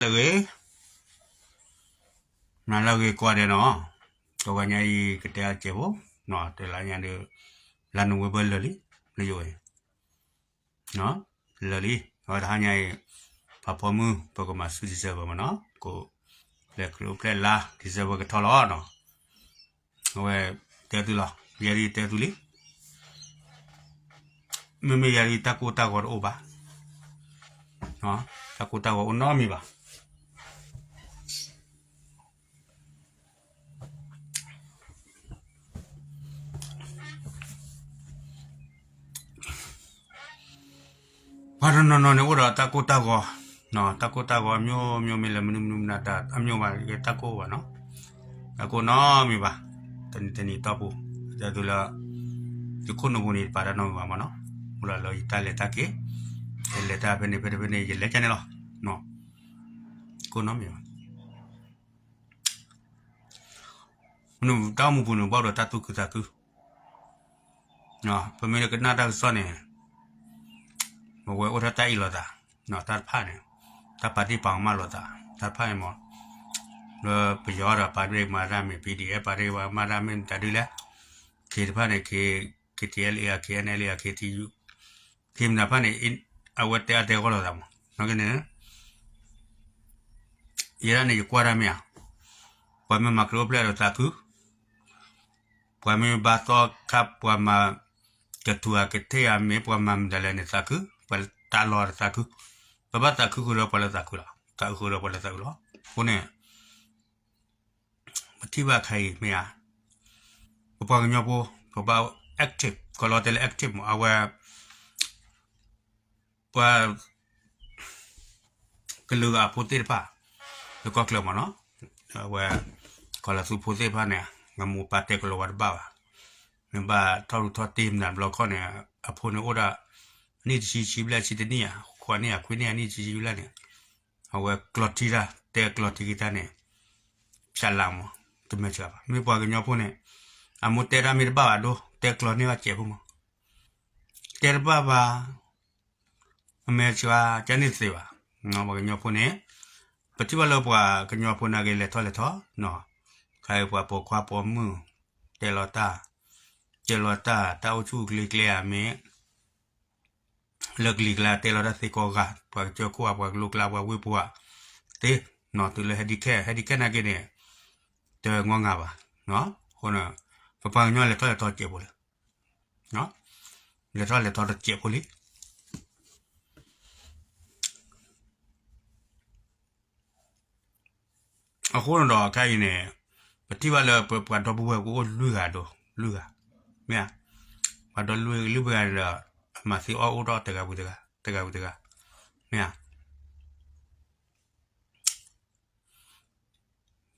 လၢဂ့ၤ, နၤလၢဂ့ၤကိးဂၤဒဲးနီၤ, တဂီၤညါအံၤကတဲအစဲးဖိ, တလါညါဒီး လါနိၣ်ဝ့ဘၢၣ်လၢာ်လံ, လၢယိၤအံၤ, လၢာ်လံ, အဝဲတဟါညါအံၤ, ပှၤပိာ်မုၣ် ပကမၤဆူ December မနီၤ, ကိး, ပျဲခရံာ်အိၣ်ဖျဲၣ်လါ December ကထီၣ်လီၤနီၤ, အဝဲ, တဲသုလီၤ, ယဲဒၣ်တဲသုလံ မ့မ့ၢ်ယၤဒ်တၢ်ကိၢ်တၢ်ဂီၤတအိၣ်ဘၣ်, တၢ်ကိၢ်တၢ်ဂီၤအိၣ်နီတမံၤဘၣ်. ပှၤတနီၤနီၤန့ၣ်အိၣ်ဒီးတၢ်ကိၢ်တၢ်ဂီၤ, တၢ်ကိၢ်တၢ်ဂီၤအမျိုးမျိုး မ့ၢ်လၢမနုၤမနုၤမနုၤတၢ်အမျိုးဘၣ်, တၢ်ကိၢ်ဘၣ်နီၤ, တၢ်ကိၢ်နီတမံၤဘၣ်, တနံၤတနံၤတီၢ်ပူၤ, တဲသုလၢ ယခိၣ်နူာ်ပူၤန့ၣ် ယပာ်တၢ်နီတမံၤဘၣ်မနီၤ, အိၣ်ဒီးလၢယတၢ်လဲၤတၢ်က့ၤ, ယလဲၤတၢ်ဖဲန့ၣ်ဖဲတဖဲန့ၣ် ယလဲၤကန့ၣ်လီၤ, ကိၢ်နီတမံၤဘၣ်. မနုၤတၢ်အိၣ်မူပူၤန့ၣ် ဘၣ်ဒီးတၢ်သူၣ်ခုသးခု, ပမ့ၢ်လၢကနၣ်တၢ်ကစီၣ်န့ၣ်, အဝဲအိၣ်ထီၣ်တၢ်အ့ၣ်လိာ်သး, တၢ်တဖၣ်န့ၣ်, တၢ်ပာ်တ့ၢ်ပာ်ကမၣ်လိာ်သး, တၢ်တဖၣ်န့ၣ်မ့ၢ်, လၢပယီၤဒီးပာ်တ့ၢ်မၤတၢ်မ့ၢ် PDF ပာ်တ့ၢ်ပာ်ကမၣ်တၢ်မ့ၢ်မတၤဒုလဲၣ်, ခ့တဖၣ်န့ၣ် ခ့, KTLA KNLA KTU, ခ့မနုၤတဖၣ်န့ၣ်, အဝဲတဲအါတဲဂီၢ်လိာ်သးမး, နာ်က့န့ၣ် ယဲဒၣ်န့ၣ်ယကွၢ်တၢ်မ့ၢ်ဧါ, ပှၤမ့ၢ်မၤခရံာ်အိၣ်ဖျဲၣ်ဒီးသးခု, ပှၤမ့ၢ်ဘါသီခါ ပှၤမၤကထူၣ်ဧါကထ့ၣ်ဧါ မ့ၢ်ပှၤမၤမတၤလဲၣ်န့ၣ်သးခု, ပှၤတၢ်လီၢ်သးခု, ပဘၣ်သးခုဃုာ်ဒီးပှၤလၢသးခုလီၤ, သးခုဃုာ်ဒီးပှၤလၢသးခုလီၤ, အဃိန့ၣ် ပထံၣ်ဘၣ်ခဲအံၤမ့ၢ်ဧါ, ပပှၤကညီဖိ, ပဘၣ် active ကီးလီၤတဲလၢ active မး အဝဲ ပှၤ ကလုာ်ဂၤအဖိသ့ၣ်တဖၣ်, လၢကီၢ်ချၢမးနီၤ, အဝဲ ကီၤလၤသူဖိသ့ၣ်တဖၣ်န့ၣ် နမိၢ်ပၢ်တဲကလီၤဝဲတဘၣ်ဘၣ်, မ့ၢ်ဘၣ်ထီၣ်ရူၢ်ထီၣ်တ့ၢ်မနုၤတဘျီခီန့ၣ်, အဖိန့ၣ်အိၣ်ဒၣ် နံၣ်တဆံဆံဘျဲၣ်ဆံတနံၣ်ဧါ, ဃိးနံၣ်ဧါ ခွံနံၣ်ဧါ နံၣ်တဆံဆံဘျဲၣ်န့ၣ်, အဝဲကျီထံတၢ် တဲကျီထံက့ၤတၢ်န့ၣ် ဖျါလၢမး, တမ့ၢ်စှၤဘၣ်, မ့ၢ်ပှၤကညီဖိန့ၣ်, အမိၢ်တဲတၢ်မ့ၢ်တဘၣ်ဘၣ်ဒိ တဲကျီန့ၢ်ဘၣ်စဲးဖိမး, တဲတဘၣ်ဘၣ် အမဲာ်ဆှးကန့ၣ်သ့ဘၣ်, ပှၤကညီဖိန့ၣ်, ပထံၣ်ဘၣ်လၢပှၤကညီဖိနာ်က့လဲၤထီၣ်လဲၤထီ, ခါအံၤပှၤပိာ်ခွါပိာ်မုၣ်, တဲလီၤတၢ်, တဲလီၤတၢ် တၢ်အိၣ်ဆူၣ်အိၣ်ချ့ကျဲဧါမ့ၢ်, လၢကလံၤကျါတဲလီၤတၢ်သ့ကိးဂၤ, ပှၤကစၢၢ်ခိၣ်ဧါ ပှၤကလိကျါ ပှၤဝ့ၢ်ပူၤဧါ, သ့, တုၤလၢ handicap, handicap နာ်က့န့ၣ်, တငီၢ်ငါဘၣ်, အဃိန့ၣ်, ပပှၤကညီလဲၤထီၣ်လဲၤထီတစဲးဖိလံ လဲၤထီၣ်လဲၤထီတစဲးဖိလံ. အဃိန့ၣ်ဒီးခဲအံၤန့ၣ်, ပထံၣ်ဘၣ်လၢပပှၤဒီပုၢ်ဝဲၢ်ကအိၣ်လွံၢ်ဂၤဒီး, လွံၢ်ဂၤ, မ့ၢ်ဧါ, ပှၤဒီပုၢ်ဝဲၢ်လွံၢ်ဂၤန့ၣ်ဒီး, အမၤသံအီၣ်အိၣ်ထီၣ်တဂၤဝံၤတဂၤ, တဂၤဝံၤတဂၤ, မ့ၢ်ဧါ.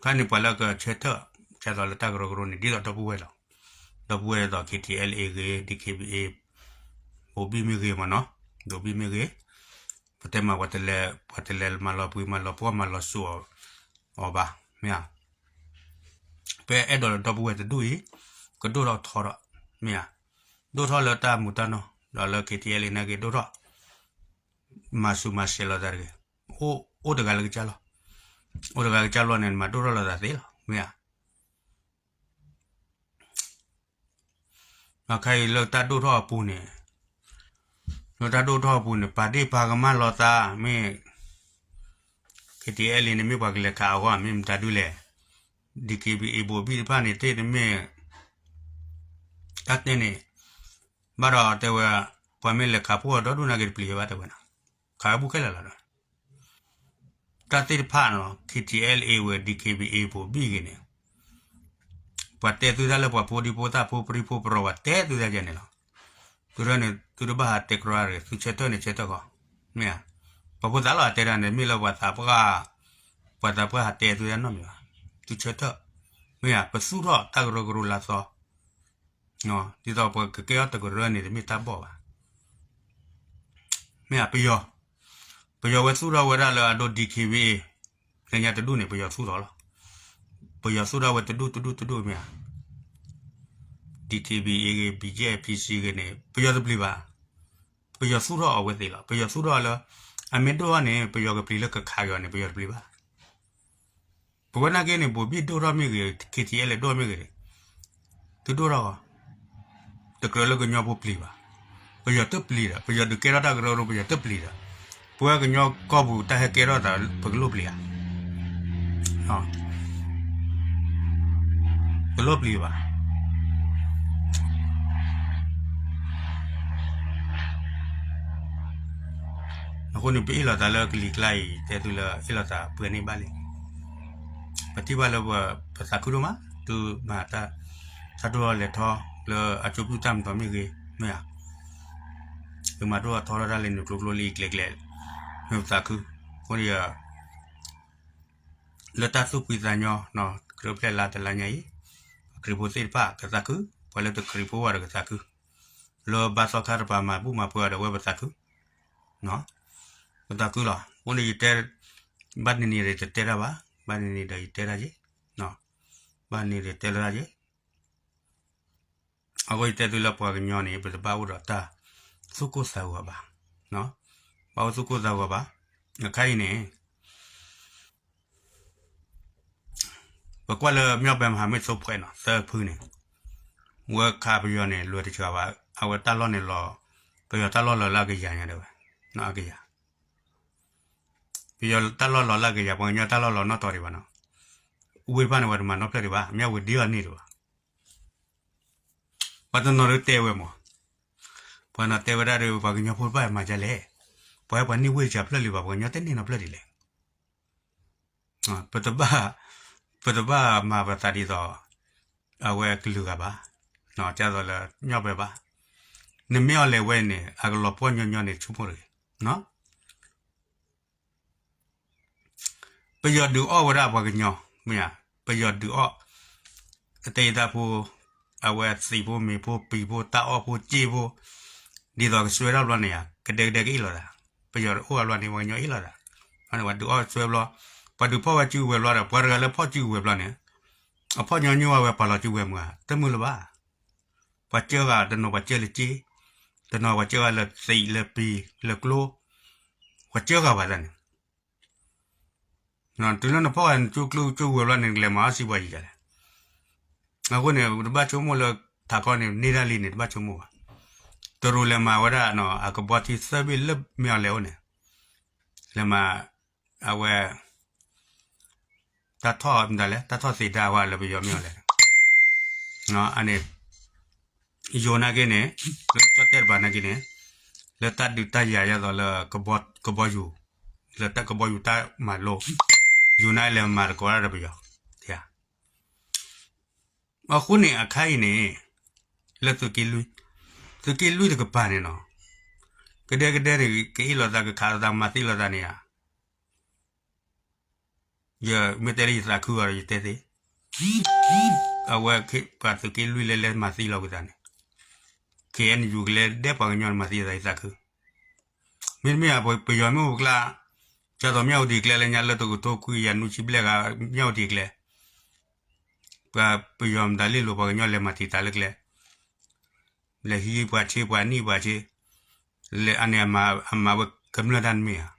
ခါန့ၣ်ပှၤလၢကဆၢထၢၣ်, ဆၢထၢၣ်လၢတၢ်ကရၢကရိန့ၣ် ဒ်သိးဒီပုၢ်ဝဲၢ်လီၤ. ဒီပုၢ်ဝဲၢ်ဒ်သိး KTLA ဂ့ၤ, DKBA, ဘိးဘံၣ်မ့ၢ်ဂ့ၤမ့ၢ်နီၤ, ဘိးဘံၣ်မ့ၢ်ဂ့ၤ, ပတဲမးပှၤတလဲၤ, ပှၤတလဲၤမၤလီၤပှီၢ်မၤလီၤစိၤအီၤဘၣ်, မ့ၢ်ဧါ. ပအဲၣ်ဒိးလၢဒီပုၢ်ဝဲၢ်တဒူၣ်အံၤ, ကဒိၣ်ထီၣ်ထီထီၣ်, မ့ၢ်ဧါ. ဒိၣ်ထီၣ်လၢတၢ်မူးတၢ်နီၢ်, ဒီးလၢ KTLA နာ်က့ဒိၣ်ထီၣ် မၤစူၤမၤဆဲးလိာ်သးတဂ့ၤ. အိၣ်တဂၤလၢကစၢ်လီၤ. အိၣ်တဂၤကစၢ်လီၤန့ၣ် မၤဒိၣ်ထီၣ်လိာ်သးသ့လီၤ, မ့ၢ်ဧါ. ခဲအံၤလၢတၢ်ဒိၣ်ထီၣ်အပူၤန့ၣ်, လၢတၢ်ဒိၣ်ထီၣ်အပူၤန့ၣ် ပာ်ဒ့ၣ်ပာ်ကမၣ်လိာ်သး မ့ၢ် KTLA န့ၣ် မ့ၢ်ပှၤကလဲၤခးအဂီၢ် မ့ၢ်မတၤဒုလဲၣ်. DKBA ဘိးဘံၣ်တဖၣ်န့ၣ် တ့ၢ်တမ့ၢ် တၢ်တဲန့ၣ် ဘၣ်ဒီးတဲဝဲ ပှၤမ့ၢ်လဲၤခးဖှိၣ်အီၤဒီဒူၣ်နာ်က့တပျံၤဝဲဘၣ်တဲဝဲနီၤ, ခးဝဲဘူၣ်ခဲလၢာ်လီၤဒီး တၢ်သ့ၣ်တဖၣ်နီၤ KTLA ဝဲ DKBA ဘိးဘံၣ်ဂ့ၤန့ၣ် ပှၤတဲသုတၢ်လၢပှၤဖိဒံဖိသၣ်ဖိပြံဖိပြီၤ ပှၤတဲသုတၢ်ယဲန့ၣ်လီၤ. သုထၢၣ်န့ၣ် သုတဘၣ်ဟးတဲကြီတဂ့ၤ, သုဆၢထၢၣ်န့ၣ်ဆၢထၢၣ်ဃီ, မ့ၢ်ဧါ. ပှၤဖိသၣ်လီၤတဲတၢ်န့ၣ် မ့ၢ်လၢပှၤသးပှၢ်, ပှၤသးပှၢ်ဟးတဲသုတၢ်နီတမံၤဘၣ်, သုဆၢထၢၣ်, မ့ၢ်ဧါ. ပသူၣ်ထီၣ်တၢ်ကရၢကရိလၢအသီ ဒ်သိးပှၤကကဲထီၣ်တကရၢန့ၣ် တမ့ၢ်တၢ်ဘီၣ်ဘၣ်, မ့ၢ်ဧါ. ပယီၤ, ပယီၤဝဲသူၣ်ထီၣ်ဝဲဒၣ်လၢအဒိ DKBA လၢညါတဒူၣ်န့ၣ် ပယီၤသူၣ်ထီၣ်လီၤ. ပယီၤသူၣ်ထီၣ်ဝဲတဒူၣ်တဒူၣ်တဒူၣ် မ့ၢ်ဧါ. DKBA ဂ့ၤ BGF PC ဂ့ၤန့ၣ် ပယီၤတပျံၤဘၣ်. ပယီၤသူၣ်ထီၣ်အဝဲသ့ၣ်လီၤ. ပယီၤသူၣ်ထီၣ်လၢ အမ့ၢ်ဒိၣ်ထီၣ်န့ၣ် ပယီၤကပျံၤလၢကခးက့ၤအီၤန့ၣ် ပယီၤတပျံၤဘၣ်. ပဝဲနာ်က့န့ၣ် ဘိးဘံၣ်ဒိၣ်ထီၣ်မ့ၢ်ဂ့ၤ ခံထံအဲလဲၣ်ဒိၣ်မ့ၢ်ဂ့ၤန့ၣ် သုဒိၣ်ထီၣ်ဂီၤ, တကြၢးလၢကညီဖိပျံၤဘၣ်. ပယီၤတပျံၤဒီး ပယီၤဒုးကဲထီၣ်တၢ်ကရၢကရိ ပယီၤတပျံၤဒီး ပဝဲကညီကီၢ်ပူၤတၢ်ဟဲကဲထီၣ်သး ပကလိၣ်ပျံၤဧါ. ပလိၣ်ပျံၤဘၣ်. အဃိန့ၣ် ပအ့ၣ်လိာ်သးလၢကလံၤကျါအံၤ တဲသုလၢအ့ၣ်လိာ်သးပှဲၤန့ၢ်ဘၣ်လံ. ပထံၣ်ဘၣ်လၢပသးခုဒိၣ်မး သုမၤတၢ် တၢ်ဒိၣ်ထီၣ်လဲၤထီၣ်လၢအကၠိပျုၢ်တၢ်မတီၤမ့ၢ်ဂ့ၤ မ့ၢ်ဧါ, သုမၤဒိၣ်ထီၣ်ထီထီၣ်တၢ်လၢနုာ်ကျိကျိလၢအံၤကျဲကျဲ မ့ၢ်ပသးခု. အဃိန့ၣ် လၢတၢ်သူၣ်ဖှံသးညီ ကြၢးဖျဲၣ်လါတလါညါအံၤ ခရံာ်ဖိသ့ၣ်တဖၣ်ကသးခု, ပှၤလၢတခရံာ်ဖိဘၣ်ဒီးကသးခု, လၢဘါသီခါတပၤမၤဘူၣ်မၤပှဲၤအီၤဒီးဝဲပသးခု, ပသးခုလီၤ. အဃိန့ၣ်ယတဲ ဘၣ်န့ၣ်န့ၣ်ဒီးတတဲတၢ်ဘၣ်, ဘၣ်န့ၣ်န့ၣ်ဒီးယတဲတၢ်ယ့, ဘၣ်န့ၣ်ဒီးတဲလၢတၢ်ယ့ အဃိယတဲသုလၢပှၤကညီန့ၣ် ပတဘၣ်အိၣ်ဒီးတၢ်သူၣ်ကိၢ်သးဂီၤဘၣ်, ဘၣ်အိၣ်သူၣ်ကိၢ်သးဂီၤဘၣ်. အခါအံၤန့ၣ် ပကွၢ်လၢ မြောက်ပိုင်းမဟာမိတ်သုံးဖွဲ့ နီၤ သၢဖုန့ၣ် ဝဲခးပယီၤန့ၣ် လွဲၢ်တစှၤဘၣ်, အဝဲတၢ်လီၢ်န့ၣ်လီၤ, ပယီၤတၢ်လီၢ်လီၤလၢအကယၤညါဒၣ်ဝဲ, အကယၤ ပယီၤတၢ်လီၢ်လီၤလၢအကယၤ, ပှၤကညီတၢ်လီၢ်လီၤနီၢ်တီၤဒံးဘၣ်နီၤ, ဝ့ၢ်တဖၣ်န့ၣ် ပှၤတမၤနီတဖျၢၣ်ဒံးဘၣ်, မ့ၢ်ဝ့ၢ်ဒ်အီၤန့ၣ်ဒံးဘၣ်. ပှၤတနီၤဒုးတဲဝဲမး, ပှၤနီၤတဲဝဲဒၣ်ဒီး ပှၤကညီဖိတဖၣ်မၤဒ်လဲၣ်, ပှၤဟဲပှၤန့ၢ်ဝ့ၢ်တစှၤဖျၢၣ်လံဘၣ်, ပှၤကညီတန့ၢ်နီတဖျၢၣ်ဒ်လဲၣ်. ပတဘၣ်, ပတဘၣ်မၤပသးဒ်သိး အဝဲကလုာ်ဂၤဘၣ်, ဒ်သိးလၢ မြောက်ပိုင်း ဘၣ်. နမ့ၢ်အီၤလဲၤဝဲန့ၣ် အကလီၤပှီၢ်ညီညီန့ၣ် ဆိကမိၣ်တဂ့ၤ. ပယီၤဒုးအီၣ်ဝဲဒၣ်ပှၤကညီ, မ့ၢ်ဧါ, ပယီၤဒုးအီၣ် အတယံာ်တၢ်ဖိ, အဝဲသံးဖိမ့ၤဖိ ပံၤဖိ တၢ်အီၣ်ဖိ စ့ဖိ, ဒ်သိးကစွဲထီၣ်ဘျီန့ၣ်ဧါ, ကဒဲကဒဲကအ့ၣ်လိာ်သး, ပယီၤအိၣ်အဘျီန့ၣ် ပှၤကညီအ့ၣ်လိာ်သး, ပှၤဒုးဖီၣ်ဝဲစုကဝဲၤဘျီဒီး ပှၤတဂၤလၢဖီၣ်စုကဝဲၤဘျီန့ၣ်, အဖီၣ်ညီနုၢ်ဝဲပှၤလီၤစုကဝဲၤမုၢ်ဧါ, တမုာ်လၢၤဘၣ်. ပှၤစၢဃာ်တနီၤ ပှၤစၢလၢစ့, တနီၤပှၤစၢဃာ်လၢသံးလၢပံၤလၢကျိ, ပှၤစၢဃာ်ပှၤသးန့ၣ် တုၤလၢနဖီၣ်ဃာ်နစုကဝဲၤဘျီန့ၣ် နကလဲၤမၤအီၣ်စံးပှၤယံာ်ယၤလဲၣ်. အဃိန့ၣ် တဘၣ်ဆိကမိၣ်လၢ ထးခီန့ၣ် န့ၢ်တၢ်လံန့ၣ် တဘၣ်ဆိကမိၣ်ဘၣ်. တရူးလဲၤမၤဝဲဒၣ် အကဘီထံသၢဘ့ၣ်လၢမ့ၢ်အီၤလဲၤအိၣ်န့ၣ်, လဲၤမၤ အဝဲ တၢ်ထီၣ်မတၤလဲၣ် တၢ်ထီၣ်သ့တၢ်ဝဲလၢပယီၤမ့ၢ်အီၤလဲၤန့ၣ်, အန့ၣ် ယိၤနာ်က့န့ၣ် လၢကၠီၣ်တဲၣ်တပၤနာ်က့န့ၣ် လၢတၢ်ဒုးတၢ်ယၤဒ်သိးလၢ ကဘီယူၤ, လၢတၢ်ကဘီယူၤတၢ်မၤလိ, ယိၤနာ်လဲၤမၤသကိးတၢ်ဒီးပယီၤ, အဃိန့ၣ်အခါအံၤန့ၣ် လၢသုးက့လွံၢ်, သုးက့လွံၢ်တကပၤန့ၣ်နီၤ, ကဒဲကဒဲန့ၣ် ကအ့ၣ်လိာ်သး ကခးလိာ်သး မၤသံလိာ်သးန့ၣ်ဧါ. ယမ့ၢ်တဲလၢယသးခုအီၤဒီး ယတဲသ့, အဝဲပှၤသုးက့လွံၢ်လဲၤလဲၤမၤသံလီၤဝံသးန့ၣ်, ခ့ၣ်အဲၣ်ယူၣ်ကလဲၤဒဲပှၤကညီန့ၣ် မၤသံသး ယသးခု. မ့တမ့ၢ် ပယီၤမ့ၢ်အိၣ်ပကျါ, ဒ်သိးမၠၣ်ဝတံၤကျဲလၢညါ လၢတကထိခွံကယၤနွံဆံဘျဲၣ်ဂၤ မၠၣ်ဝတံၤကျဲ, ပှၤပယီၤမတၤလ့ၣ်လိၤ ပှၤကညီလဲၤမၤတံာ်တာ်လၢကျဲ, လဲၤဟံးပှၤဆ့ ပှၤနံၣ်ပှၤဆ့, လဲၤအန့ၣ်အမၤဝဲကမျၢၢ်တၢ်တမ့ၢ်ဧါ.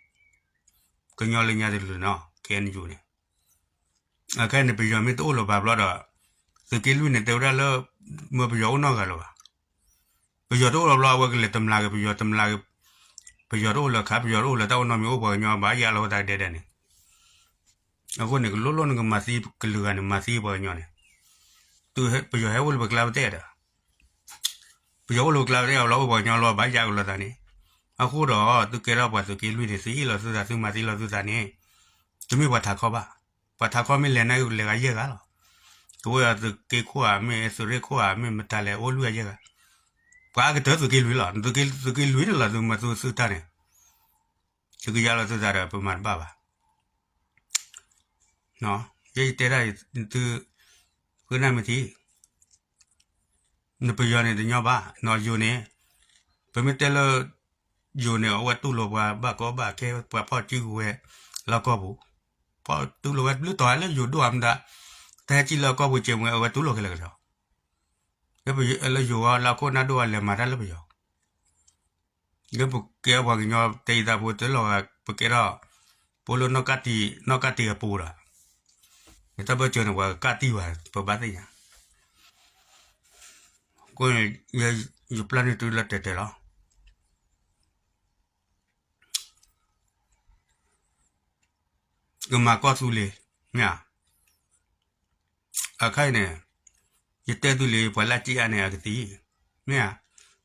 ကညီလၢညါတလုာ်နီၤ ခ့ၣ်အဲၣ်ယူၣ်န့ၣ်, အခဲအံၤန့ၣ် ပယီၤမ့ၢ်တအိၣ်လၢၤဘၣ်ဘျီဒီး သုးက့လွံၢ်န့ၣ် တဲဝဲဒၣ်လၢ မ့ၢ်ပယီၤအိၣ်နီတဂၤလၢၤဘၣ်. ပယီၤတအိၣ်လၢၤဘျီ အဝဲကလဲၤတမျးက့ၤ ပယီၤတမျးက့ၤ, ပယီၤတအိၣ်လၢၤခါ ပယီၤတအိၣ်လၢၤတၢ်အိၣ်နီတမံၤ အိၣ်ပှၤကညီဘၣ်ယၤလီၤဝဲသးကဒဲဒဲန့ၣ်. အဃိန့ၣ် ကလိၣ်လိၣ်န့ၣ် ကမၤသံကလုာ်ဂၤန့ၣ် မၤသံပှၤကညီန့ၣ်, ပယီၤဟဲအိၣ်လၢပကျါပတဲဒီး ပယီၤအိၣ်လၢပကျါပတဲအီၤလီၤ အိၣ်ပှၤကညီလီၤဘၣ်ယၤကလီၤသးန့ၣ်, အဃိဒီး သုကဲထီၣ်ပှၤသုးက့လွံၢ်န့ၣ် သုအ့ၣ်လိာ်သုသး သုမၤသံလိာ်သုသးန့ၣ်, တမ့ၢ်ပှၤထးခီဘၣ်. ပှၤထးခီမ့ၢ်လဲၤန့ၣ်ကလဲၤဂၤယဲၢ်ဂၤလီၤ. ကဝဲၢ်သုးက့ခိၣ်ဧါ မ့ၢ်သုးရ့ၣ်ခိၣ်ဧါ မ့ၢ်မတၤလဲၣ် အိၣ်လွံၢ်ဂၤယဲၢ်ဂၤ, ပှၤအါကတၢၢ်သုးက့လွံၢ်လီၤ. သုးက့လွံၢ်န့ၣ်လီၤ သုမၤသူသုတၢ်န့ၣ်, သုကယါလီၤသုသးဒီး ပမၤတဘၣ်ဘၣ်. ယဲယတဲဒၣ်သု, ဃုနၢ်မ့ၢ်ထံ နပယီၤန့ၣ်တညီဘၣ်, ယိၤန့ၣ်, ပမ့ၢ်တဲလၢ ယိၤန့ၣ် အဝဲတူၢ်လိာ်ပှၤဘၣ်ကီဘၣ်ခဲ ပှၤဖီၣ်စုကဝဲၤလၢကီၢ်ပူၤ, ဖီၣ်တူၢ်လိာ်ဝဲဘျုးတီၤလၢယိၤဒိၣ်အမတၤ, တၢ်ဟဲစံၣ်လၢကီၢ်ပူၤစ့ၢ်မ့ၢ် အဝဲတူၢ်လိာ်ခဲလၢာ်ကဒီး, လၢယိၤအလၢခိၣ်နၢ်ဒိၣ်အလဲၤမၤတၢ်လၢပယီၤ, လၢပကဲထီၣ်ပှၤကညီတယံၤသးပူၤတလီၢ်ဂၤ ပကဲထီၣ် ပအိၣ်လၢ နီၢ်ကးတံၤအပူၤဒီး တၢ်ဘၢၣ်စၢၤန့ၣ် ပှၤကးတံၢ်ဘၣ် ပဘၣ်သ့ၣ်ညါ. အဃိန့ၣ် ယပျၢ်န့ၢ်သုလၢတဲာ်တဲာ်လီၤ. ကမၤကီၢ်သူလ့ၤ မ့ၢ်ဧါ. အခါအံၤန့ၣ် ယတဲသုလံ ပှၤလၢအစ့အါန့ၣ်အကသံၣ် မ့ၢ်ဧါ.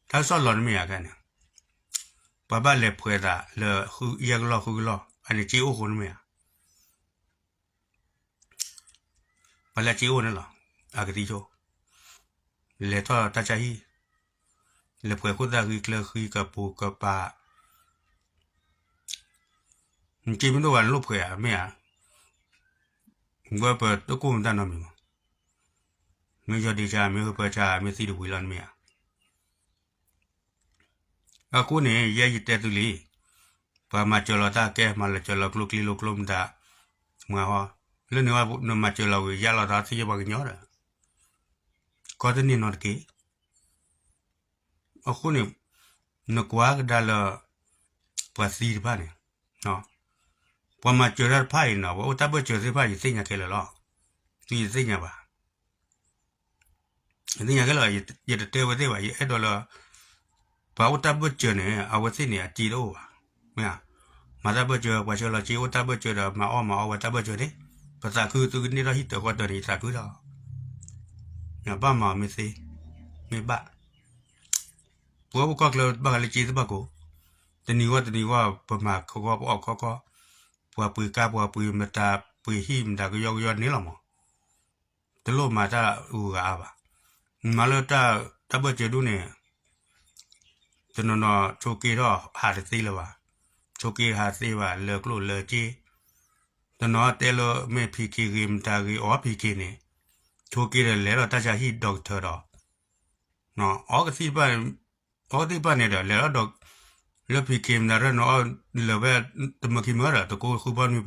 တၢ်ကစီၣ်လီၤန့ၣ်မ့ၢ်ဧါ အခါန့ၣ် ပှၤဘၣ်လဲၤဖှဲးသးလၢ ယဲၢ်ကလီၢ်ဃုကလီၢ် အန့ၣ်စ့အိၣ်ဃိန့ၣ်မ့ၢ်ဧါ. ပှၤလၢအစ့အိၣ်န့ၣ်လီၤ အကသံၣ်ဆိ လဲၤထီၣ်တၢ်ဆါဟံၣ် လဲၤဖှဲးခိၣ်သၣ်ဃံကျၢဃံကပူၤကပၤ နစ့မ့ၢ်ဒိၣ်ဘၣ်နလိၣ်ဖှဲးဧါ မ့ၢ်ဧါ. ဝဲပတကိၢ်မတၢ်နီတမံၤမး မ့ၢ်ယီၢ်ဒ့ဆါ မ့ၢ်ဟၢဖၢဆါ မ့ၢ်သံတဝံၤလီၤနမ့ၢ်ဧါ. အဃိန့ၣ် ယဲယတဲသုလံ ပှၤမၤစၢၤလီၤတၢ်ကဲ မၤလၢစၢၤလီၤကျိချံလိကျိမတၤ မၤဟီ လၢန့ၣ်ဝဲနမၤစၢၤလီၤဝံၤ ယါလီၤသးသ့ယဲၢ်ပှၤကညီဒီး ကီၢ်တန့ၢ်နီတက့ၢ်. အဃိန့ၣ် နကွၢ်ကဒါလၢ ပှၤသံတဖၣ်န့ၣ် ပှၤမၤစၢၤတၢ်တဖၣ်အံၤနီၤ ပှၤအိၣ်တၢ်ဘၢၣ်စၢၤသ့ၣ်တဖၣ် ယသ့ၣ်ညါခဲလၢာ်လီၤ. သုယသ့ၣ်ညါဘၣ် ယသ့ၣ်ညါခဲလၢာ် ယတတဲဝဲသ့ၣ်ဘၣ် ယအဲၣ်ဒိးလၢ ပှၤအိၣ်တၢ်ဘၢၣ်စၢၤန့ၣ် အဝဲသ့ၣ်န့ၣ် အစ့တအိၣ်ဘၣ်. မ့ၢ် မၤတၢ်ဘၢၣ်စၢၤ ပှၤဆှၢလီၤစ့အိၣ်တၢ်ဘၢၣ်စၢၤဒီး မၤအီၣ်မၤအီဝဲတၢ်ဘၢၣ်စၢၤန့ၣ် ပသးခုသုကန့ၢ်ထီၣ်ဟံၣ်တၢၤဃီတၢၤန့ၣ် ယသးခုဒီး ဘၣ်မၤအီၤမ့ၢ်သ့ မ့ၢ်ဘၣ် ပဝဲပကီၢ်ချၢဘၣ်ဃးလၢစ့သ့ၣ်ဘၣ်ကိး တနံၤဂီၢ်တနံၤဂီၢ် ပမၤခီခီပအီၣ်ခီခီ ပှၤပှ့ၤကါပှၤပှ့ၤမတၤ ပှ့ၤဟံၣ်မတၤကယီကယီန့ၣ်လီၤမး တလိၣ်မၤတၢ်ဂုၤဂၤအါဘၣ်. မၤလၢတၢ်ဘၢၣ်စၢၤဒူၣ်န့ၣ် တနီၤနီၤ ဆိးက့ထီၣ်ဟးတသ့လၢၤဘၣ်. ဆိးက့ဟးတသ့ဘၣ် လၢကျိၣ်လၢစ့ တနီၤတဲလၢမ့ၢ် PK ဂ့ၤမတၤဂ့ၤ အီ PK န့ၣ် ဆိးက့ဒီးလဲၤထီၣ်တၢ်ဆါဟံၣ်ဒီကထၢဒီး အီကသံၣ်တဖၣ် အီကသံၣ်တဖၣ်န့ၣ်ဒီး လဲၤထီၣ်ဒီး လၢ PK မတၤရဲၣ်နီၤ အီလၢာ်ဝဲ တမၢခံမၢဒီး တကိးဃုဖီ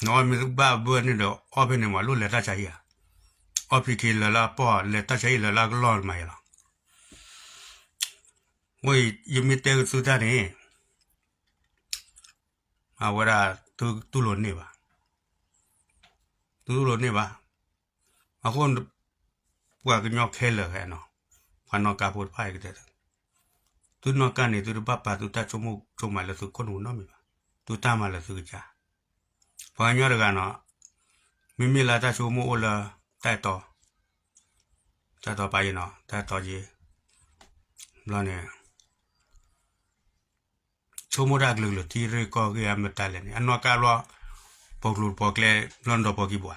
နွံဖီဒီး နအီမ့ၢ်ဘၣ်ဘၢန့ၣ်ဒီး အီဖဲန့ၣ်မး လိၣ်လဲၤတၢ်ဆါဟံၣ်ဧါ. အီ PK လၢာ်လၢအပီၢ် လဲၤတၢ်ဆါဟံၣ်လၢာ်လၢအကလီၢ်မးယဲလီၤ. အဃိယမ့ၢ်တဲကသုတၢ်န့ၣ် အဝဲဒၣ် သုတူၢ်လိာ်န့ၢ်ဘၣ်, သုတူၢ်လိာ်န့ၢ်ဘၣ်. အဃိ ပှၤကညီခဲလၢာ်ခဲနီၤ, ပှၤနီၣ်ကါဖိတဖၣ်အံၤကတဲသု, သုနီၣ်ကါန့ၣ် သုတဘၣ်ပာ်သုတၢ်ဆိကမိၣ်ဆိကမးလၢသုခိၣ်နူာ်နီတမံၤဘၣ်, သုတၢ်မၤလၢသုကစၢ်. ပှၤကညီတဂၤနီၤ, မ့မ့ၢ်လၢတၢ်ဆိကမိၣ်အိၣ်လၢ တၢ်အဲၣ်တီ, တၢ်အဲၣ်တီပာ်ယဲနီၤ, တၢ်အဲၣ်တီယဲ, ဘျီန့ၣ် ဆိကမိၣ်တၢ်အကလုာ်ကလုာ် ထံရ့ၣ်ကီၢ်ရ့ၣ်အမတၤလဲၣ်န့ၣ် အနီၣ်ကါဘျီ ပိာ်ကျိၤတပိာ်ကျဲ ဘျီနဒီးပိာ်ကံဘှါ.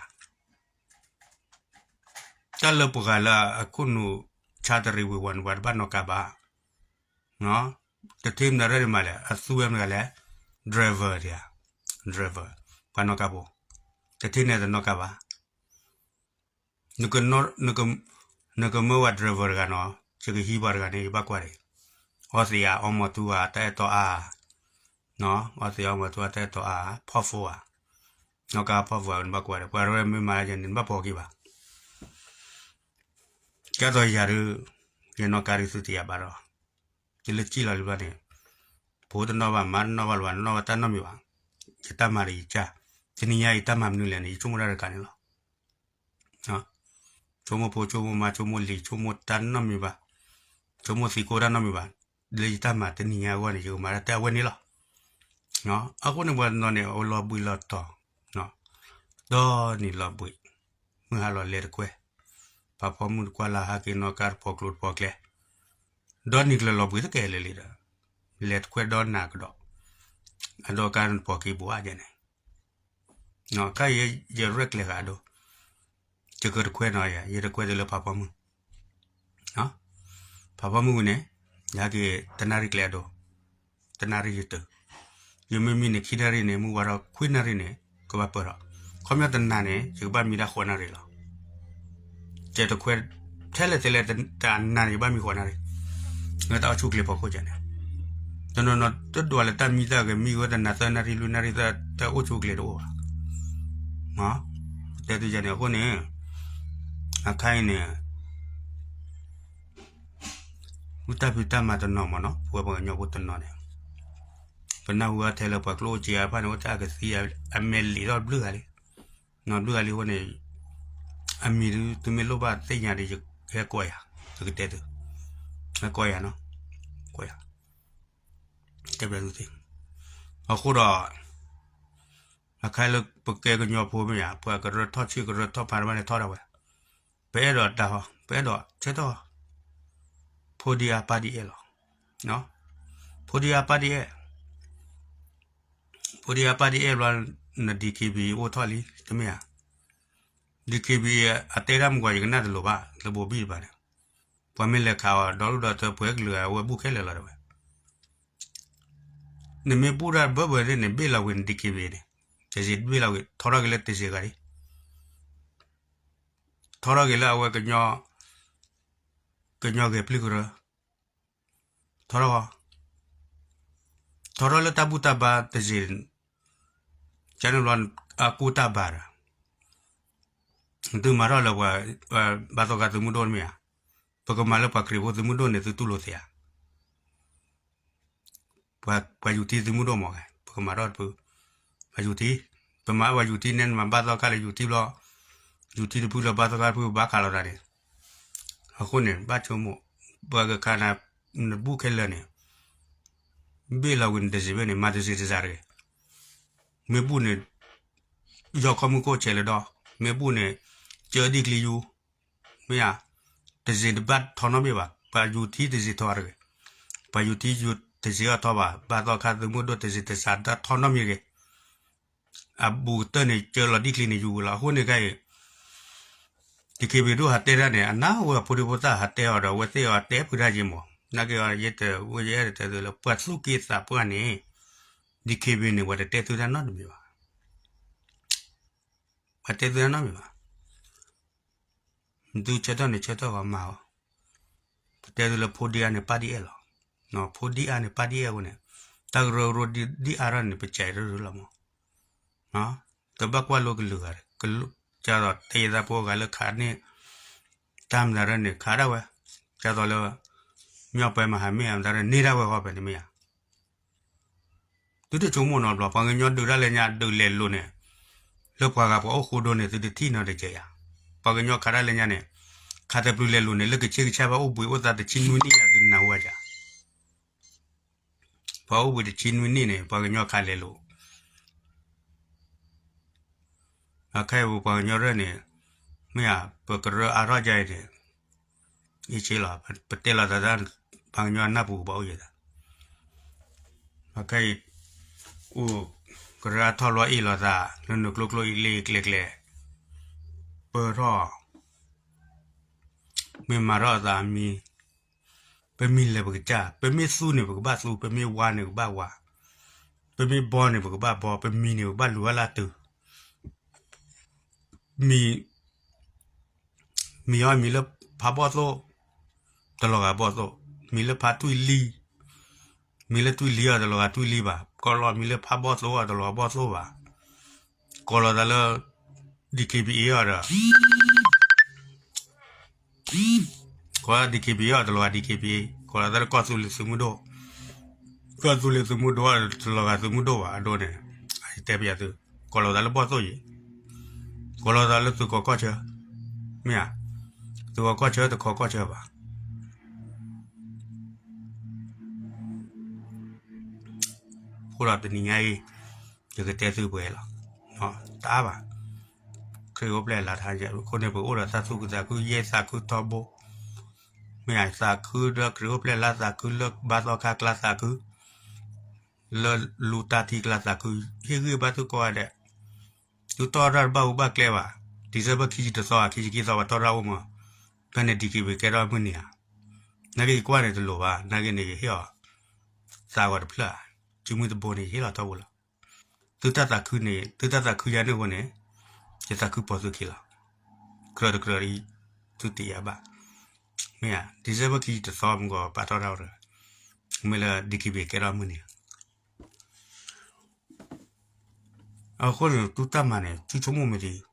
တၢ်လၢပှၤဂၤလၢအခိၣ်နူာ်ဆါတရံးဝ့ၤဝီၤန့ၣ် ပှၤတဘၣ်နီၣ်ကါဘၣ်. တထံၣ်မတၤရဲၣ်ဒံးမးလဲၣ်, အသူဝဲမတၤလဲၣ်, driver တဂၤ, driver, ပှၤနီၣ်ကါဖိ, တထံၣ်န့ၣ်တနီၣ်ကါဘၣ်. နကမၢဝဲ driver တဂၤနီၤ, ယကဟံးပှၤတဂၤန့ၣ် ယဘၣ်ကွၢ်ဒံး, အီသံးဧါ, အီမီၤထူဧါ, တၢ်အဲၣ်တီအါ, အီသံးအီမီၤထူဧါ, တၢ်အဲၣ်တီအါ, ဖီၣ်ဖိဧါ, နီၣ်ကါဖီၣ်ဖိဧါ, နဘၣ်ကွၢ်ဒံး, ပှၤရဲၣ်မ့ၢ်မၤယဲန့ၣ် နဘၣ်ပိာ်ကံဘှါ. ကဲသိးယၤဒုး, ယနီၣ်ကါဒုးသုတယၤဘၣ်ဒီး, ယလၢစံၣ်လီၤလံဘျီန့ၣ်, ဖိတနီၣ်ဘၣ်, မါတနီၣ်ဘၣ်လၢၤဘၣ်, နနီၣ်ဘၣ်တၢ်နီတမံၤဘၣ်. ယတၢ်မၤဒီးယကစၢ်, တနံၤညါအံၤတၢ်မၤမနုၤလဲၣ်န့ၣ် ယဆိကမိၣ်တၢ်တကးန့ၣ်လီၤ. ဆိကမိၣ်ဖိ, ဆိကမိၣ်မါ, ဆိကမိၣ်လံၤ, ဆိကမိၣ်တၢ်နီတမံၤဘၣ်, ဆိကမိၣ်သံကိၢ်တၢ်နီတမံၤဘၣ်, လၢယတၢ်မၤတနံၤညါအဂီၢ်န့ၣ် ယကမၤတၢ်တဲအဝဲန့ၣ်လီၤ. အဃိန့ၣ် ပှၤတနီၤန့ၣ် အဝဲလီၤဘှံးလီၤတီၤ, ဒီနံၤလီၤဘှံး, မုၢ်ဟါလီၤလဲၤတခွဲ, ပှၤဖီမုၢ်တကွၢ်လၢ်ဟဲက့ၤနီၣ်ကါတပိာ်ကျိၤတပိာ်ကျဲ, ဒီနံၤကျၢၤလီၤဘှံးတကဲလၢာ်လံဒီး, လဲၤတခွဲဒီနၤကဒီး, အဒီကါန့ၣ်တပိာ်ကံဘှါယဲန့ၣ် ခါယဲ ယရဲၣ်ကျဲၤဃာ်အဒိ, ယကတခွဲနီၤယဲ, ယတခွဲတုၤလၢဖးဖီမုၢ်, ဖးဖီမုၢ်ဝံၤန့ၣ်, ယဟဲက့ၤတနၣ်ရံၣ်ကျဲအဒိ, တနၣ်ရံၣ်ယတုၤ, ယမ့ၢ်မံန့ၣ်ခံနၣ်ရံၣ်န့ၣ် မုၢ်ဝါထီၣ်ခွံနၣ်ရံၣ်န့ၣ် ကဘၣ်ပၢၢ်ထီၣ်, ခီပညီတနၤန့ၣ် ယကဘၣ်မံတၢ်ဃိးနၣ်ရံၣ်လီၤ. ယတခွဲထဲလဲၣ်ထဲလဲၣ် တနၤန့ၣ် ယဘၣ်မံဃိးနၣ်ရံၣ်, လၢတၢ်အိၣ်ဆူၣ်အိၣ်ချ့ဖီခိၣ်ကဲန့ၣ်, တနီၤနီၤတဒွးလၢတၢ်မံတၢ်ဂဲၤ မံဝဲတနၤသၢနၣ်ရံၣ်လွံၢ်နၣ်ရံၣ် တၢ်အိၣ်ဆူၣ်အိၣ်ချ့တအိၣ်ဘၣ်. တဲသုယဲန့ၣ် အဃိန့ၣ်, အခါအံၤန့ၣ် သုတၢ်ဖံးတၢ်မၤတနီၤမးနီၤ, ပဝဲပှၤကညီဖိတနီၤန့ၣ်, ပနၢ်ဟူအထဲလၢပှၤကျိၣ်အိၣ်စ့အါဖၣ်န့ၣ် အိၣ်တၢ်ကသံအမဲာ်လံာ်ထီၣ်ဘျုးဂၤလံ, နီဘျုးဂၤလံအဃိန့ၣ်, အမံၤဒုးသုမ့ၢ်လိၣ်ဘၣ်သ့ၣ်ညါဒီး ယဟဲကိးယၤ, ယကတဲသု, ဟဲကိးယၤနီၤ, ကိးယၤ, တဲဘၣ်သုသ့ၣ်, အဃိဒီး အခါလၢပကဲကညီဖိမ့ၢ်ဧါ, ပှၤကရၢထီၣ်ဆံးကရၢထီၣ်ဖးတဘၣ်န့ၣ်ထီၣ်ဒၣ်ဝဲ, ပအဲၣ်ဒိးတၢ်ဟီ, ပအဲၣ်ဒိးဆၢထၢၣ်, ဖိဒံအါပၢ်ဒံအဲၣ်လီၤ, ဖိဒံအါပၢ်ဒံအဲၣ်, ဖိဒံအါပၢ်ဒံအဲၣ်ဘျီ, န DKBA အိၣ်ထီၣ်လံ တမ့ၢ်ဧါ, DKBA အတဲတၢ်မုၢ်ကွၢ် ယကနၣ်တလိၤဘၣ် လၢဘိဘံၣ်တပၤန့ၣ်, ပှၤမ့ၢ်လဲၤခးအီၤ ဒီလူၢ်ဒီထၢ ပှဲၤကလုာ်အဝဲဘူၣ်ခဲလၢာ်လီၤတဝဲ နမ့ၢ်ဘူၣ်တၢ်ဘၢဘၢန့ၣ်န့ၣ် ဘ့ၣ်လီၤဝံၤန DKBA န့ၣ်, တစ့ၢ်တဘ့ၣ်လီၤဝံၤ ထီထီၣ်က့ၤလၢတစ့ၢ်ဂၤဒံး, ထီထီၣ်က့ၤလၢအဝဲ ကညီဂဲၤပျုၢ်ကရၢ, ထီထီၣ်, ထီထီၣ်လၢတၢ်ဘူၣ်တၢ်ဘါတစ့ၢ်, ကန့ၣ်ဘျီ အကူၣ်တၢ်ဘါဒီး သုမၤထီၣ်လၢပှၤ ဘါသီခါသုးမုၢ်ဒိၣ်တမ့ၢ်ဧါ, ပကမၤလၢပှၤခရံာ်ဖိသုးမုၢ်ဒိၣ်န့ၣ် သုတူၢ်လိာ်သ့ဧါ, ပှၤယူၤထံသုးမုၢ်ဒိၣ်မ့ၢ်ဂ့ၤ ပကမၤထီၣ်တဖု, ပှၤယူၤထံ, ပမၤပှၤယူၤထံန့ၣ် နမၤဘါသီခါလၢယူၤထံဘျီ, ယူၤထံတဖုလၢဘါသီခါတဖုဘၣ်ခးလိာ်သးန့ၣ်, အဃိန့ၣ် ဘၣ်ဆိကမိၣ်, ပှၤကခးနၤ, နဘူၣ်ခဲလၢာ်န့ၣ် ဘ့ၣ်လီၤဝံၤနတစ့ၢ်ဘၣ်န့ၣ် မၤတစ့ၢ်တစ့ၢ်တဂ့ၤ, မ့ၢ်ဘူၣ်န့ၣ် ယီၢ်ခီမုၢ်ခိၣ်ဆဲးလၢဒီး, မ့ၢ်ဘူၣ်န့ၣ် ကၢဒံၣ်ချံယူၤ, မ့ၢ်ဧါ, တစ့ၢ်တဘၣ်ထီနီတမံၤဘၣ်, ပှၤယူၤထံတစ့ၢ်ထီတဂ့ၤ, ပှၤယူၤထံယူၤတစ့ၢ်အီၣ်ထီဘၣ်, ဘါသီခါသုးမုၢ်ဒိၣ်တစ့ၢ်တစ့ၢ်တၢ်ထီနီတမံၤတဂ့ၤ, အဘူးကတၢၢ်န့ၣ် ကၢလီၤဒံၣ်ချံန့ၣ်ယူၤဝံၤလီၤ, အဃိန့ၣ်ခဲအံၤ DKBA ဒိၣ်ဟးတဲတၢ်န့ၣ် အနၢ်ဝဲဖိဒံဖိသၣ်ဟးတဲအီၤဒီး အဝဲသ့ၣ်အီၤတဲဖုတၢ်က့ၤမး, နာ်က့ၤအီၤ ယဲတဝဲယအဲၣ်ဒိးတဲသုလၢ ပှၤသူၣ်က့သးပှၢ်န့ၣ် DKBA န့ၣ် ပှၤတတဲသုတၢ်နီတမံၤဘၣ်, ပှၤတဲသုတၢ်နီတမံၤဘၣ်, သုဆၢထၢၣ်န့ၣ်ဆၢထၢၣ်ဂီၤမၤအီၤ, ပတဲသုလၢဖိဒံအါန့ၣ်ပၢ်ဒံအဲၣ်လီၤ, ဖိဒံအါန့ၣ်ပၢ်ဒံအဲၣ်အဃိန့ၣ်, တၢ်ကရၢကရိဒံအါထီၣ်န့ၣ် ပစဲးရၢလီၤမး တဘၣ်ကွၢ်လိကလုာ်ဂၤ, ကသိးတဲယသးဖိဂၤလၢခးန့ၢ် တၢ်မတၤရၢန့ၣ် ခးဒၣ်ဝဲ, ဒ်သိးလၢ မ့ၢ်အီၤပှဲၤမဟါမ့ၢ်အမတၤရၢန့ၢ်ဒၣ်ဝဲဃီဖဲန့ၣ်မ့ၢ်ဧါ, သုတဆိကမိၣ်နီတဘျီ ပှၤကညီဒုးတၢ်လၢညါဒုးလဲၤလိာ်န့ၣ်, လၢပှၤဂၤပှၤအိၣ်ဃိဒိန့ၣ် သုတထံၣ်နီတကဲးယၤ, ပှၤကညီခးတၢ်လၢညါန့ၣ်, ခးတပျုၤလဲၤလိာ်န့ၣ် လၢကဆ့ကဆါဘၣ်အိၣ်ဘှံးအိၣ်သါတဆံနွံနံၣ်ညါသုနၢ်ဟူဝဲယၤ ပှၤအိၣ်ဘှံးတဆံနွံနံၣ်န့ၣ် ပှၤကညီခးလဲၤလိာ်, အခဲအံၤပှၤကညီရၢၢ်န့ၣ်, မ့ၢ်ဧါ, ပကရၢအါထီၣ်ဒ်အံၤန့ၣ်, အ့ၣ်ဆ့လီၤ, ပတဲလီၤသးတၢ်, ပှၤကညီနၢ်ပူၤကဘၣ်အိၣ်ယဲၢ်သး, အခဲအံၤ, အိၣ်, ကရၢအါထီၣ်လီၤအ့ၣ်လိာ်သး, လၢနကျိကျိအံၤလ့ကျဲကျဲ, ပၢၢ်ထီၣ် မ့ၢ်မၤထီၣ်အသးမံၤ, ပမ့ၢ်လဲၤပကစၢ်, ပမ့ၢ်သူန့ၣ် ပကဘၣ်သူ, ပမ့ၢ်ဝါန့ၣ် ပကဘၣ်ဝါ, ပမ့ၢ်ဘီန့ၣ် ပကဘၣ်ဘီ, ပမံၤန့ၣ် ပကဘၣ်လူၤဝဲလၢအတုၤ, မံၤ, မံၤအီၤမံၤလၢဖးဘီၣ်သိၣ်, တလီၤဂာ်ဘီၣ်သိၣ်, မံၤလၢဖးတွံၢ်လံ, မံၤလၢတွံၢ်လံအီၤ တလီၤဂာ်တွံၢ်လံဘၣ်, ကိးလီၤမံၤလၢဖးဘီၣ်သိၣ်အီၤ တလီၤဂာ်ဘီၣ်သိၣ်ဘၣ်, ကိးလီၤသးလၢ DKBA အီၤဒီး ကိးလီၤ DKBA အီၤ တလီၤဂာ် DKBA, ကိးလီၤသးလၢကီၢ်သူလ့ၤသုးမုၢ်ဒိၣ်, ကီၢ်သူလ့ၤသုးမုၢ်ဒိၣ်အီၤ တလီၤဂာ်သုးမုၢ်ဒိၣ်ဘၣ်, အဒိန့ၣ်, ယတဲပယီၤသု, ကိးလီၤသးလၢဘီၣ်သိၣ်ယံၤ, ကိးလီၤသးလၢသုးကီၢ်ကီၢ်ဆၢ, မ့ၢ်ဧါ, သုးကီၢ်ကီၢ်ဆၢတခီကီၢ်ဆၢဘၣ် အဃိဒီးတနံၤညါအံၤ, ယကတဲသုပှဲၤလီၤ, တအါဘၣ်, ခရံာ်အိၣ်ဖျဲၣ်လါထါညါ, အဃိန့ၣ် ပအိၣ်ဒီးတၢ်သူၣ်ခုသးခု ယဲၢ်သးခုထီဘိ, မ့ၢ်သးခုဒီးခရံာ်အိၣ်ဖျဲၣ်လါသးခု လၢဘါသီခါကျါသးခု, လၢလူတၢ်ထံကျါသးခု, ဟ့ၣ်ဂံၢ်ဘါသုကိးဂၤဒဲး, သုတီၢ်တၢ်တဘၣ်အူဘၣ်ကျဲဘၣ်, December ခံဆံတသီ ခံဆံခံသီ ပှၤတီၢ်တၢ်အိၣ်မး, ဖဲန့ၣ် DKBA ကဲထီၣ်မုၢ်နံၤဧါ, နာ်က့ယကွၢ်န့ၣ်တလိၤဘၣ်, နာ်က့န့ၣ် ယဟ့ၣ်အီၤ သးဂီၤတဖျၢၣ်, စုမုၢ်တဘိန့ၣ် ယဟ့ၣ်လီၤထီဘိလီၤ, သုတၢ်သးခုန့ၣ် သုတၢ်သးခုယၤန့ၣ်အဃိန့ၣ်, ယသးခုပိာ်သုခံလီၤ, ကြၢးတကြၢး သုတယၤဘၣ်, မ့ၢ်ဧါ, December ခံဆံတသီ မုၢ်ကီးပာ်ထီၣ်တၢ်အိၣ်တဂၤ, မ့ၢ်လၢ DKBA ကဲထီၣ်မုၢ်နံၤဧါ အဃိန့ၣ် သုတၢ်မၤန့ၣ် သုဆိကမိၣ်မ့ၢ်ဒ်အံၤ,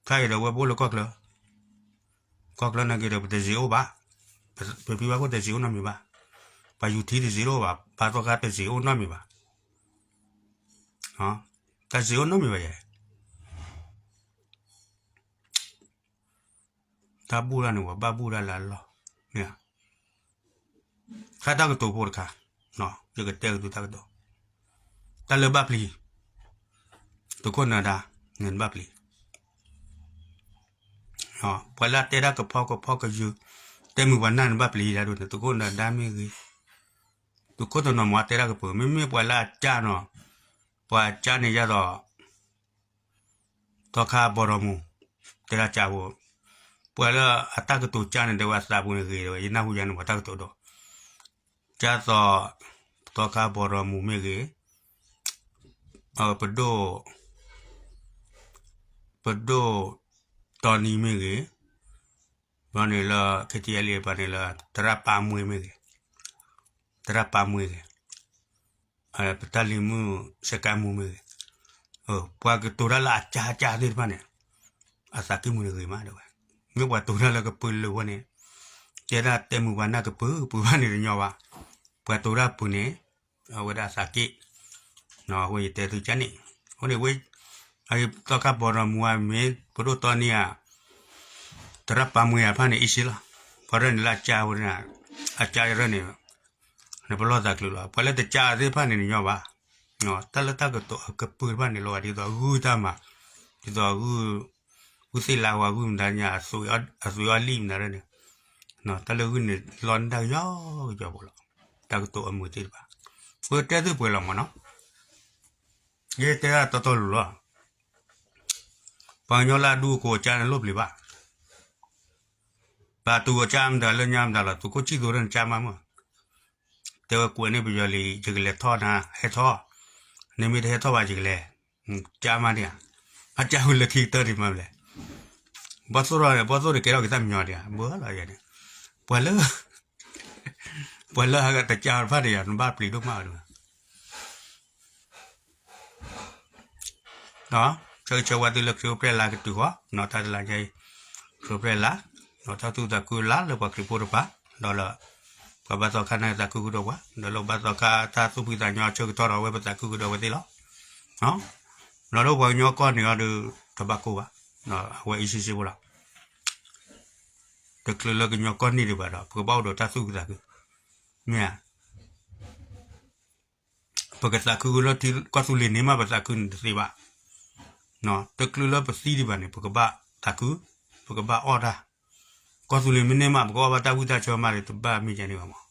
ခဲအံၤဒီးဝဲပအိၣ်လၢကီၢ်ချၢ, ကီၢ်ချၢနာ်က့ဒီး ပတစ့အိၣ်ဘၣ်, ပဖံဘၣ်ခိၣ်တစ့အိၣ်နီတမံၤဘၣ်, ပှၤယူၤထံတစ့တအိၣ်ဘၣ်, ဘါသီခါတစ့အိၣ်နီတမံၤဘၣ်, တစ့အိၣ်နီတမံၤဘၣ်ယဲ, တၢ်ဘူၣ်တၢ်န့ၣ် ပှၤဘၣ်ဘူၣ်တၢ်လၢအလီၢ်, တၢ်ကတိၤဖိတခါ, ယကတဲက့ၤသုတၢ်ကတိၤ, တၢ်လၢဘၣ်ပျံၤ, သုးခိၣ်နၢၤဒါ, နဘၣ်ပျံၤ, ပှၤလၢအတဲတၢ်ကဖီကဖီကယုၢ်, တဲမုာ်ပှၤနၢ်န့ၣ်ဘၣ်ပျံၤဒၣ်ဒိၣ်န့ၣ် သုးခိၣ်နၢၤဒါမ့ၢ်ဂ့ၤ, သုးခိၣ်တနီၤမ့ၢ်တဲတၢ်ကပၢၤ, မ့မ့ၢ်ပှၤလၢအကၢ်နီၤ, ပှၤကၢ်န့ၣ်ယသိး သီခါဘီဒီမူ, တဲဒၣ်ကၢ်ဖိ, ပှၤလၢအတၢ်ကတိၤကၢ်န့ၣ် တဲဝဲအသးပူၤန့ၣ်ဂ့ၤဝဲ, ယနၢ်ဟူယၤန့ၣ် ပှၤတၢ်ကတိၤဒီး, ကၢ်သိး, သီခါဘီဒီမူမ့ၢ်ဂ့ၤ, ပဒိၣ်, ပဒိၣ်တီနံမ့ၢ်ဂ့ၤ, ဘျီန့ၣ်လၢ ခ့ထံအဲလံ ဘျီန့ၣ်လၢ သရၣ်ပၢ်မွ့မ့ၢ်ဂ့ၤ, သရၣ်ပၢ်မွ့ဂ့ၤ, ပတၢ်လံၤမုၣ်စကဲမူမ့ၢ်ဂ့ၤ, ပှၤကတိၤတၢ်လၢအကၢ်ကၢ်သ့ၣ်တဖၣ်န့ၣ်, အသးကံၢ်မုၢ်န့ၣ်ဂ့ၤမးတဲဝဲ, မ့ၢ်ပှၤတိၤတၢ်လၢကပုာ်လုာ်ဝဲန့ၣ်, တဲဒၣ်တဲမုာ်ပှၤနၢ်ကပုာ်ကပုာ်ဘၣ်န့ၣ်တညီဘၣ်, ပှၤတိၤတၢ်ပူၤန့ၣ်, အဝဲဒၣ်အသးကံၢ်, အဃိယတဲသုကၢ်န့ၣ်, အဃိန့ၣ်ဝဲ, သီခါဘီဒီမူဧါ မ့ၢ်ပဒိၣ်တီနံဧါ, သရၣ်ပၢ်မွ့ဧါဖၣ်န့ၣ် easy လီၤ, ပှၤရၢၣ်န့ၣ်လၢအကၢ်ဝဲန့ၣ်, အကၢ်ရၢၣ်န့ၣ်, နပလီၢ်သးကျုးလီၤ, ပှၤလၢတကၢ်သ့ၣ်တဖၣ်န့ၣ်တညီဘၣ်, တၢ်လၢတၢ်ကတိၤအကပုာ်တဖၣ်န့ၣ် လီၤဂာ်ဒ်သိးအဂုၢ်တၢ်မၤ, ဒ်သိးအဂုၢ်, ဂုၢ်သ့ၣ်လါဝဲဂုၢ်မတၤညါ, အသွံးအီၣ်လံၣ်မတၤရၢၣ်န့ၣ်, တၢ်လၢဂုၢ်န့ၣ် လီၤနၢ်ကယီကယီဖိလီၤ, တၢ်ကတိၤအမုာ်သ့ၣ်တဖၣ်, ပတဲသုပှဲၤလီၤမးနီၤ, ယတဲဒၣ်တီတီလိၤလီၤ, ပှၤကညီလၢအဒူအကိးအကၢ်န့ၣ်လိၣ်ပျံၤဘၣ်, ပှၤတူၤအကၢ်မတၤလၢညါမတၤလီၤ, သုးခိၣ်ဆံၣ်သိးဒၣ်နကၢ်မးမး, တဲဝဲကွဲးန့ၢ်ပယီၤလံ, ယကလဲၤထီၣ်နၤ, ဟဲထီၣ်, နမ့ၢ်တဟဲထီၣ်ဘၣ်ယကလဲၤ, ကၢ်မးဒံးဧါ, အကၢ်ဝဲလၢခံကတၢၢ်ဒံးမးလဲၣ်, ဘီၣ်သိၣ်ဒီး ဘီၣ်သိၣ်တကဲထီၣ်က့ၤတၢ်မညီဒံးဧါ, ဘၣ်လီၤယဲန့ၣ်, ပှၤလၢ, ပှၤလၢအကစၢ်တဖၣ်န့ၣ်ယၤ နဘၣ်ပျံၤဒိၣ်မးအီၤဒံးဧါ ဆၢဂ့ၤဆၢဝါသုလၢခရံာ်အိၣ်ဖျဲၣ်လါကတုၤဃီ, တၢ်တလါညါအံၤ, ခရံာ်အိၣ်ဖျဲၣ်လါ, တၢ်သူၣ်သးခုလါလၢပှၤခရံာ်ဖိတဖၣ်, ဒီးလၢ, ပှၤဘါသီခါန့ၣ်သးခုကဒီးပှၤ, ဒီးလၢဘါသီခါတၢ်သူၣ်ဖှံသးညီဆၢကတီၢ်ဒီးအဝဲပသးခုကဒီးဝဲသ့ၣ်လီၤ. ဒီးလၢပှၤကညီကီၢ်န့ၣ်အီၤဒီး, တဘၣ်ကိၢ်ဘၣ်, အဝဲအံၤစ့စ့ဖိလီၤ. တချုးလၢကညီကီၢ်န့ၢ်ဒံးဘၣ်ဒီး ပကဘၣ်အိၣ်ဒီးတၢ်သူၣ်ခုသးခု, မ့ၢ်ဧါ. ပကသးခုလၢထံကီၢ်သူလ့ၤန့ၣ်မး ပသးခုန့ၣ်တသ့ဘၣ်. တချုးလၢပသံဒံးဘၣ်န့ၣ် ပကဘၣ်သးခု, ပကဘၣ်အီၣ်တၢ်. ကီၢ်သူလ့ၤမ့ၢ်န့ၢ်မး ပကအီၣ်ဘၣ်တၢ်ဝံၣ်တၢ်ဆၢမးဒီး တဘၣ်မ့ၢ်ကဲန့ၣ်ဘၣ်မး.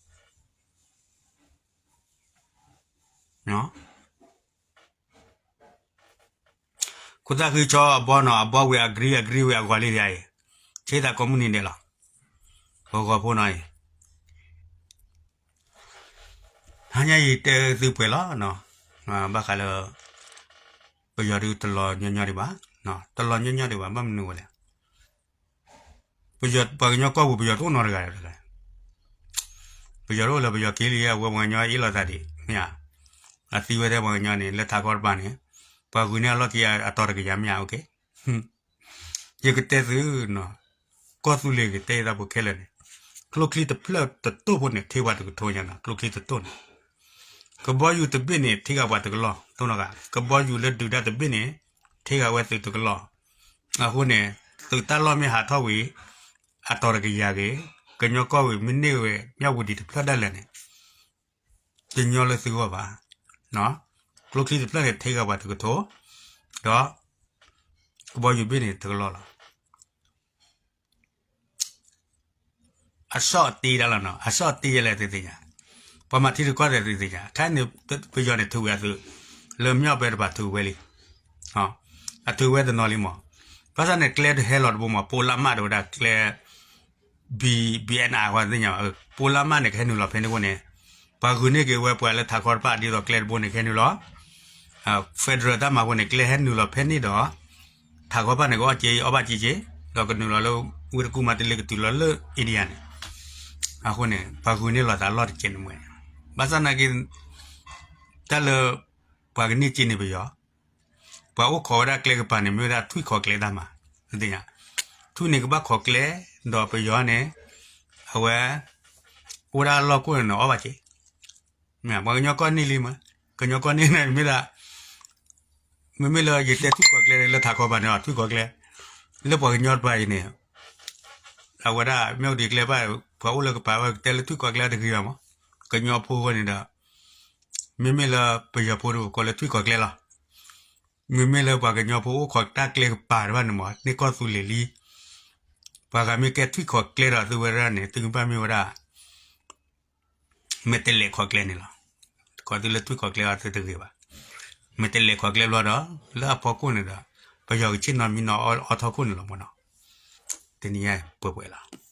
ခိၣ်သၣ်ဃံဆီအဘီနီၤ အဘီဝဲအ green အ green ဝဲအဂီၤလံဒံးအံၤ, ဆ့သးကိးမုၢ်နံၤဒဲးလီၤ. ပဂီၤဖိနီၤအံၤ, ဟါညါအံၤတဲသုပှဲၤလီၤနီၤ, ဘၣ်ဃးလၢ ပယီၤဒုးတလီၤညီညီဒံးဘၣ်, တလီၤညီညီဒံးဘၣ် ဘၣ်မနုၤဝဲလဲၣ်. ပယီၤ ပှၤကညီကီၢ်ပူၤ ပယီၤတအိၣ်နီတဂၤလၢၤ. ပယီၤတအိၣ်လၢပယီၤက့လံ အဝဲပှၤကညီအ့ၣ်လိာ်သးဒံး မ့ၢ်ဧါ. အသံဝဲထဲပှၤကညီန့ၣ် လၢထးခီတပၤန့ၣ် ပှၤဂုာ်န့ၢ်အလီၢ်ခံအတီၤတကယၤမ့ၢ်ဧါ okay. ယကတဲသုနီၤ, ကီၢ်သူလ့ၤကတဲတၢ်ဖိခဲလၢာ်န့ၣ်, ကျိချံတဖျၢၣ်တတိၢ်ဖိန့ၣ် ထ့ပှၤတကထိညါနီၤ, ကျိချံတတိၢ်န့ၣ်, ကဘီယူၤတဘ့ၣ်န့ၣ် ထ့ဂၤပှၤတကလီၢ်, တိၢ်နီၢ်ဂၤ, ကဘီယူၤလၢဒုးတၢ်တဘ့ၣ်န့ၣ် ထ့ဂၤဝဲသုးတကလီၢ်. အဃိန့ၣ် သုးတၢ်လီၢ်မ့ၢ်ဟးထီၣ်ဝံၤ အတီၤတကယၤဂ့ၤ, ကညီကီၢ်ဝံၤမ့ၢ်န့ၢ်ဝဲ မၠၣ်ဝတံၤတဖျၢၣ်ဒၣ်လဲာ်န့ၣ် တညီလၢသုဂီၢ်ဘၣ်. ကျိချံတဖျၢၣ်န့ၣ် ထ့ဂၤပှၤတကထိ, ဒီး ကဘီယူၤဘ့ၣ်န့ၣ်တကလီၢ်လီၤ. အစီၣ်အတ့ဒၣ်လီၤနီၤ, အစီၣ်အတ့ယဲလဲၣ်သုသ့ၣ်ညါ, ပှၤမၤထံတကီၢ်သဲးသုသ့ၣ်ညါ, ခဲအံၤန့ၣ် ပယီၤန့ၣ်ထုးဝဲအသုး, လၢမၠၣ်ပဲတပၤထုးဝဲလံ. အထုးဝဲတနီၤလံမး, ဘၣ်ဆၣ်န့ၣ်ကျဲတဟဲလီၤတဘိမး, ပိလၢမၢ်ဒီးဝဲဒၣ်ကျဲ ဘံၣ် ဘံၣ်အဲၣ်အါ ပှၤသ့ၣ်ညါ, ပိလၢမၢ်န့ၣ် ကဟဲနုာ်လီၤဖဲန့ၣ်အဃိန့ၣ်, ပှၤဂုာ်န့ၢ်က့ၤဝဲပှၤလၢထးခီတဖၣ်ဒ်သိးကျဲတဘိန့ၣ် ကဟဲနုာ်လီၤ. federal တၢ်မၤအဃိန့ၣ် ကျဲဟဲနုာ်လီၤဖဲန့ၣ်ဒီး ထးခီတဖၣ်န့ၣ် ကအီၣ်က့ၤအီၣ်ဘၣ်က့ၤက့ၤ, ဒီးကနုာ်လီၤလၢ ဝ့ၢ်တကူၣ်မၤတလ့ကတုၤလီၤလၢ India န့ၣ်, အဃိန့ၣ် ပှၤဂုာ်န့ၢ်လီၤသးလီၢ်တကဲးန့ၣ်မး, ဘၣ်ဆၣ်နာ်က့ တၢ်လၢ ပှၤကန့ၢ်က့ၤန့ၣ်ပယီၤ ပှၤအိၣ်ခိးဝဲဒၣ်ကျဲကပၤန့ၣ် မ့ၢ်ဝဲဒၣ်ထွံၣ်ခိးကျဲတၢ်မၤ, သ့ၣ်ညါ, ထွံၣ်န့ၣ်ကဘၣ်ခိးကျဲ, ဒီးပယီၤန့ၣ် အဝဲ အိၣ်ဒၣ်လီၢ်ကိၣ်န့ၣ် နအီၣ်ဘၣ်က့ၤ, ပှၤကညီကီၢ်န့ၣ်လံမး, ကညီကီၢ်န့ၣ်န့ၣ်မ့ၢ်ဒၣ် မ့မ့ၢ်လၢယတဲထွံၣ်ကီၢ်ကျဲလၢထးခီဘၣ်န့ၣ် ထွံၣ်ကီၢ်ကျဲ လၢပှၤကညီတပၤအံၤန့ၣ် အဝဲဒၣ်မ့ၢ်အိၣ်ဒံးကျဲဘၣ် ပှၤအိၣ်လၢကပၤဘၣ် ကတဲလၢထွံၣ်ကီၢ်ကျဲတဂ့ၤဘၣ်မး, ကညီဖိအဂီၢ်န့ၣ်ဒီး မ့မ့ၢ်လၢပယီၤဖိတအိၣ်ကိးလၢထွံၣ်ကီၢ်ကျဲလီၤ. မ့မ့ၢ်လၢပှၤကညီဖိအိၣ်ခိးတၢ်ကျဲကပၤတဖၣ်န့ၣ်မး န့ၢ်ကီၢ်သူလ့ၤလံ, ပှၤဂၤမ့ၢ်ကဲထွံၣ်ကီၢ်ကျဲဒီးသုဝဲဒၣ်န့ၣ် သုကဘၣ်မ့ၢ်ဝဲဒၣ် မဲာ်တဲးလဲးကီၢ်ကျဲန့ၣ်လီၤ. ကိးသုလၢထွံၣ်ကီၢ်ကျဲအီၤသုတဂ့ၤဘၣ်. မဲာ်တဲးလဲးကီၢ်ကျဲဘျီဒီး လၢအဖီခိၣ်န့ၣ်ဒီး ပယီၤကဆ့ၣ်နီၤမံနီၤအီထီၣ်ခိၣ်န့ၣ်လီၤမးနီၤ. တနံၤညါပှဲၤပှဲၤလီၤ.